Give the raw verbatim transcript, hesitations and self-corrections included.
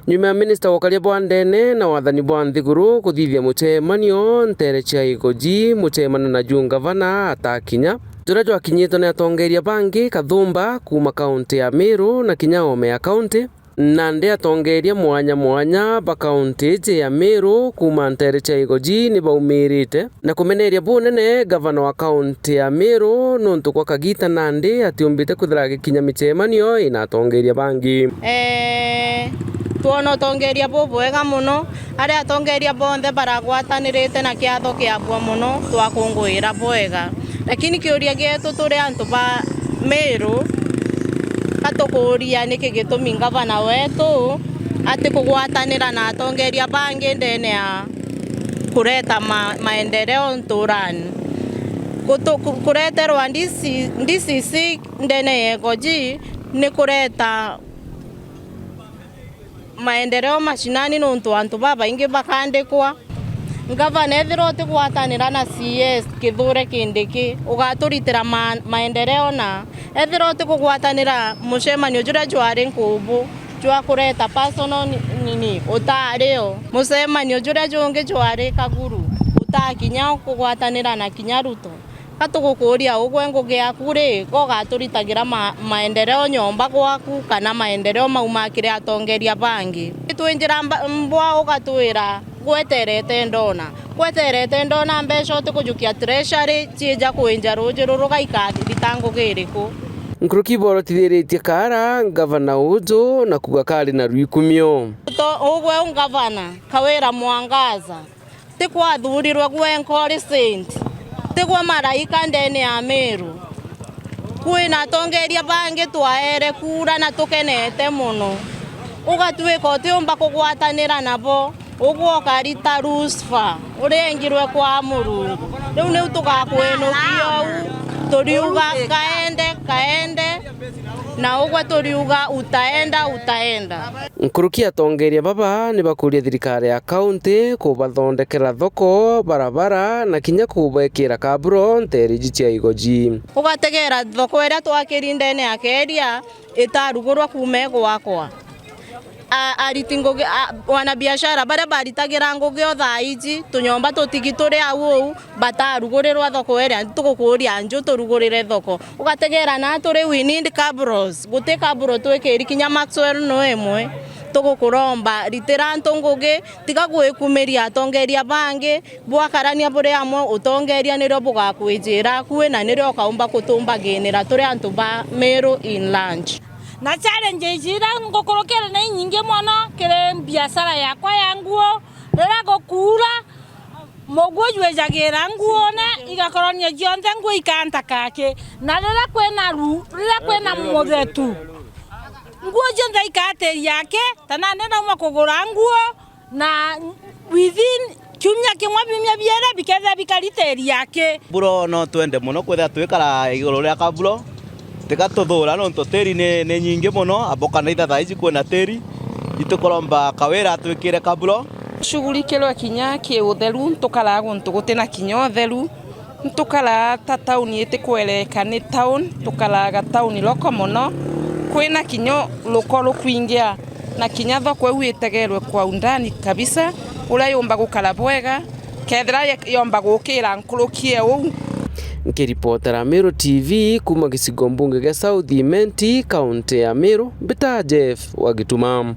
Nyuma ya minista wa ukaria bwa ndene na wathani bwa nthiguru kuthithia mucemanio nteere cia Igoji, mucemanio na juu ngavana atakinya, juria jwakinyitwe ni atongeria bangi kathumba kuuma kaunti ya Meru na kinya oome ya kaunti. Nandi atongeria mwanya mwanya ba kaunti iji ya Meru kuuma nteere cia Igoji ni baumirite na kumeneria bunene gavana wa kaunti ya Meru nuntu kwa kagiita nandi atiumbite kwithira agikinya micemanio ina atongeria bangi. Ee, twona utongeria bubwega mono, aria atongeria bonthe baragwatanirite na kiatho kiabua mono, twakunguira bwega. Lakini kiuria gietu turi antu ba Meru, ka tukuuria niki gitumi ngavana wetu atikugwatanira na atongeria bangi ndene ya kureta ma-, maendeleo nturani? Gutu-, ku-, kureterwa D C, D C C ndene ya Igoji ni kureta maendeleo mashinani, nontu antu babaingi bakandikwa. Ngavana, ethira utigwatanira na C S Kithure Kindiki, ugaturitira ma-, maendeleo na? Ethira utikugwatanira mucemanio juria jwari nkubu jwa kureta personal ni-, nini, utario. Mucemanio juria jungi jwari Kaguru, utakinya kugwatanira na kinya Ruto. Ka tugukuuria, ugwe ngugi yaku ri, ka ugaturitagira ma-, maendeleo nyomba gwaku, kana maendeleo mauma kiri atongeria bangi? Itwinjira mba-, mbwa ugatwira, gweterete ndona. Gweterete ndona mbeca utikujukia treasury ciija kwinja ruuji ruru gaikathirita ngugi iriku? Nkuruki iborotithiritie kaara ngavana uju na kuuga kari na rwikumio. To-, ugwe u ngavana, Kawira Mwangaza, tikwathurirwe gwe nkori saint, tigwe maraika ndene ya Meru. Kwina atongeria bangi twaere kuura na tukenete mono. Ugatwika utiumba kugwatanira nabo, ugwe ukarita Lucifer, urengirwe kwa Murungu. Riu niu tugakwinukia uu, turiuga, "Kaende, kaende," na ugwe turiuga, "Utaenda, utaenda." Nkuruki atongeria baba ni bakuuria thirikari ya kaunti kubathondekera thoko, barabara na kinya kubekira kaburo nteere iji cia Igoji. Ugategera thoko iria twakiri ndene ya Keria itarugurwa kuuma igwakwa. A-, ariti ngugi, a-, wanabiashara baria baritagira ngugi o thaa iji, tunyomba tutigi turi au uu, batarugurirwa thoko iria, tugukuuria nju turugurire thoko. Ugategera na turi, we need cabros. Guti cabro twikiri kinya Maxwell no imwe. Tugukuromba, ritira antu ngugi, tiga gwikumiria atongeria bangi, bwakarania buri amwe, utongeria nirio bugakwijira akui na nirio ukaumba kutumbaginira turi antu ba Meru in lunch. Na challenges iria ngukurukira ni inyingi mono kiri biashara yakwa ya nguo. Riria gukuura, muguo jwijagira nguone, igakorania cionthe nguo ikanta kaki. Na riria kwina ru-, riria kwina muthetu, nguo cionthe ikatiria aki, ta nandi nauma kugura nguo, na within kiumia kimwe biumia biere bikethira bikariteria aki. Buro no twende mono kwithira twikara iguru ria kaburo, tiga tuthuura nontu tiri ni, ni nyingi mono, amboka na itha thaa iji kwina tiri, itukuromba Kawira atwikire kaburo. Shughurikirwe kinya ki utheru, ntukaraa guntu guti na kinya utheru. Ntukaraa ta tauni itikwereka ni town, tukaraga tauni loko mono, kwina kinya ruko rukwingia, na kinya thoko iu itegerwe kwa undani kabisa, uria yumba gukara bwega, kethira ye-, yomba gukira nkuruki e uu. Nkiripotera Meru T V kuuma gicigo mbunge gia South Imenti, kaunti ya Meru, mbita Jeff wa Gituma.